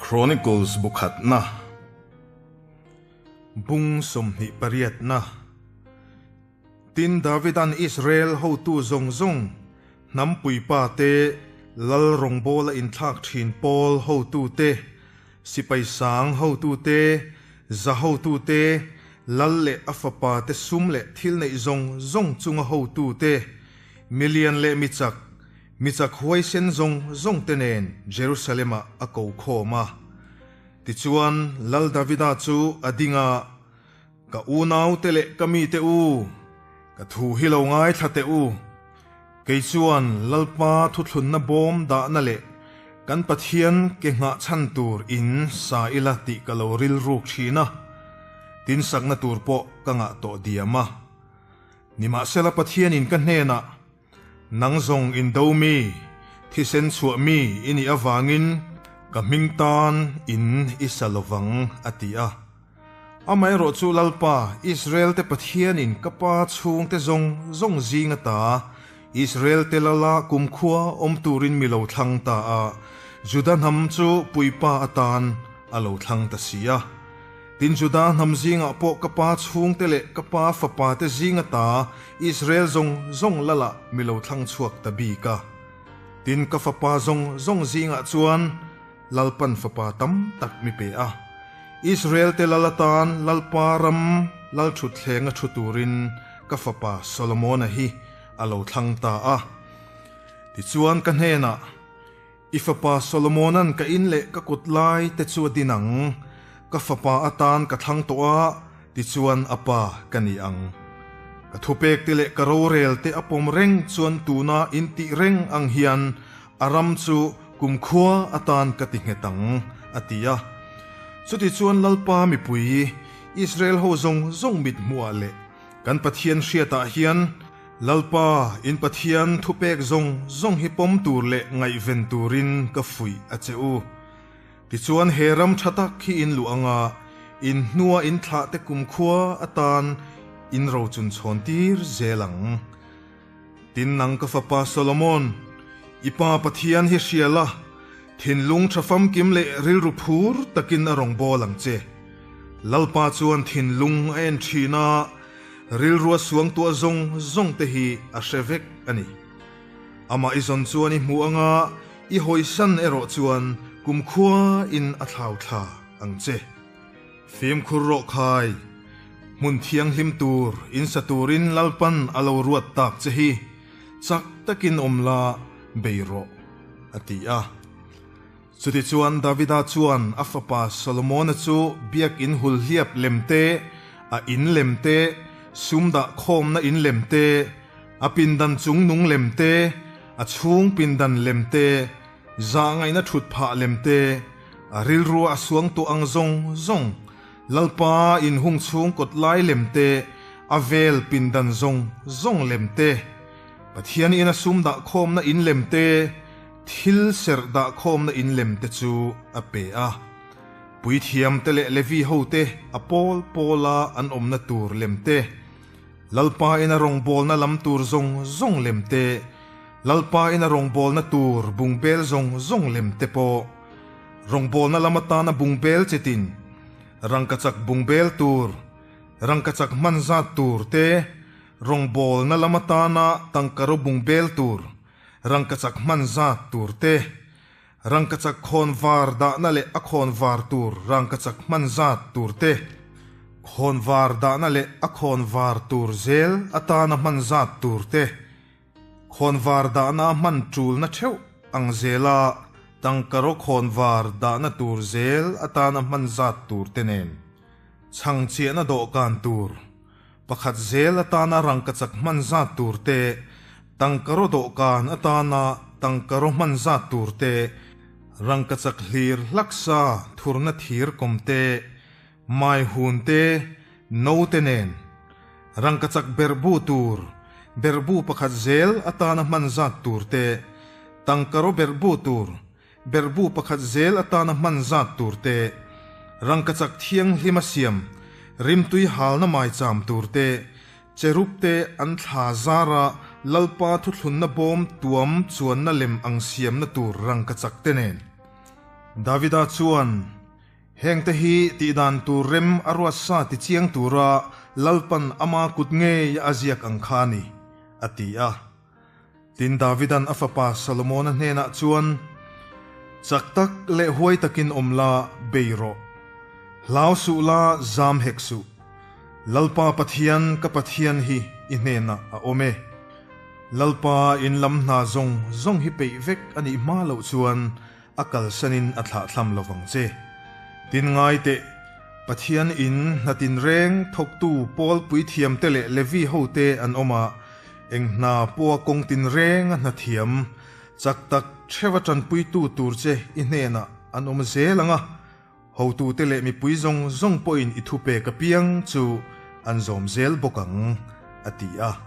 Chronicles bu khatna bung 28na. Tin, Davida'n Israel hotu zawng zawng, hnam puipa te, lal rawngbawla inthlak thin pawl hotu te, sipai sang hotu te, za hotu te, lal leh a fapa te sum leh thil neih zawng zawng chunga hotu te, milian leh michak, michak huaisen zawng zawng te nen Jerusalem-ah a ko khawm a. Tichuan, Lal Davida chu a ding a. Ka unaute leh ka mite u, ka thu hi lo ngaithla teh u. Kei chuan Lalpa thuthlunna bawm dahna leh kan Pathian ke nghah chhan tur in sa ila tih ka lo rilruk thin a, tinsakna tur pawh ka ngah tawh diam a. Nimahsela Pathianin ka hnenah, Nang zawng indo mi, thisen chhuah mi i nih avangin ka hming tan in i sa lovang, a ti a. Amaherawh chu Lalpa, Israel-te Pathianin ka pa chhungte zawng zawng zing ata Israel-te lala kumkhua awm turin mi lo thlang ta a, Juda hnam chu puipa atan a lo thlang ta si a. Tin, Juda hnam zingah pawh ka pa chhungte leh ka pa fapate zing ata Israel zawng zawng lalah mi lo thlang chhuak ta bik a. Tin, ka fapa zawng zawng zingah chuan Lalpan fapa tam tak mi pe a. Israel-te lal atan Lalpa ram lal thutthleng a thu turin ka fapa Solomona hi a lo thlang ta a. Tichuan ka hnenah, I fapa Solomona'n ka in leh ka kut lai te chu a din ang, ka fapa atan ka thlang tawh a, tichuan a pa ka ni ang. Ka thupek te leh ka rorel te a pawm reng chuan tuna in tih reng ang hian a ram chu kumkhua atan ka ti nghet ang, a ti a. Chutichuan Lalpa mipui, Israel ho zawng zawng mithmuhah leh kan Pathian hriatah hian, Lalpa, in Pathian thupek zawng zawng hi pawm tur leh ngaihven turin ka fuih a che u. Tichuan he ram tha tak hi in luh anga in hnua in thlah te kumkhua atan in rochun chhawn tir zel ang. Tin nang ka fapa Solomon, i pa Pathian hi hria la, thinlung tha famkim leh rilru phur takin a rawn bawl ang che. Lalpa chuan thinlung a en thin a, Rilrua suangtuah zawng zawng te hi a hre vek a ni. Amah i zawn chuan i hmu anga i hawisan erawh chuan kumkhua in a thlau thla ang che. Fimkhur rawh khai, hmun thianghlim tur in sa turin Lalpan a lo ruat tak che hi chak takin awm la bei rawh, a ti a. Chutichuan Davida chuan a fapa Solomona chu biakinn hulhliap lem te, a in lem te, sum dah khawmna in lem te, a pindan chung nung lem te, a chhung pindan lem te, zahngaihna thut phah lem te, a rilrua a suang tawh ang zawng zawng, Lalpa inhung chhung kawt lai lem te, a vel pindan zawng zawng lem te, Pathian ina sum dah khawmna in lem te, Thil serh dah khawmna in lem te chu a pe a. Puithiam te leh Levi ho te a pawl pawla an awmna tur lem te, Lalpa ina rawngbawlna lam tur zawng zawng lem te, Lalpa ina rawngbawlna tur bungbel zawng zawng lem te pawh, rawngbawlna lam atana bungbel chitin, rangkachak bungbel tur, rangkachak hman zat tur te, rawngbawlna lam atana tangkaraw bungbel tur, Rangkachak hman zat tur te, rangkachak khawn var dahna leh a khawn var tur rangkachak hman zat tur te, khawn var dahna leh a khawn var tur zel atana hman zat tur te, khawn var dahna a hman tulna theuh ang zela tangkaraw khawn var dahna tur zel atana hman zat tur te nen chhangchiahna dawhkan tur Pakhat zel atana rangkachak hman zat tur te, tangkaraw dawhkan atana tangkaraw hman zat tur te, rangkachak hlir hlaksa thurna thir kawm te, mai hun te, no te nen. Rangkachak berhbu tur, berhbu pakhat zel atana hman zat tur te, tangkaraw berhbu tur, Berhbu pakhat zel atana hman zat tur te, rangkachak thianghlima siam, rimtui halna maicham tur te, cherub te an thla zara Lalpa thuthlunna bawm tuam chuanna lem ang siamna tur rangkachak te nen. Davida chuan, Hengte hi tihdan tur rem a ruat sa ti chiang tura Lalpan ama kut ngei a ziak ang kha a ni, a ti a. Tin, Davidan a fapa Solomona hnenah chuan, Chak tak leh huai takin awm la, bei rawh. Hlau suh la, zam hek suh. Lalpa Pathian, ka Pathian hi i hnenah a awm e. Lalpa in lam hna zawng zawng hi peih vek a nih hma loh chuan a kalsanin a thlahthlam lo vang che. Tin ngai teh, Pathian in hna tinreng thawktu pawl puithiamte leh Levi hote an awm a, Eng hna pawha kawng tinreng a hna thiam, chak tak theuha tanpuitu tur che i hnenah an awm zel ang a, hotute leh mipui zawng zawng pawhin i thupek apiang chu an zawm zel bawk ang, a ti a.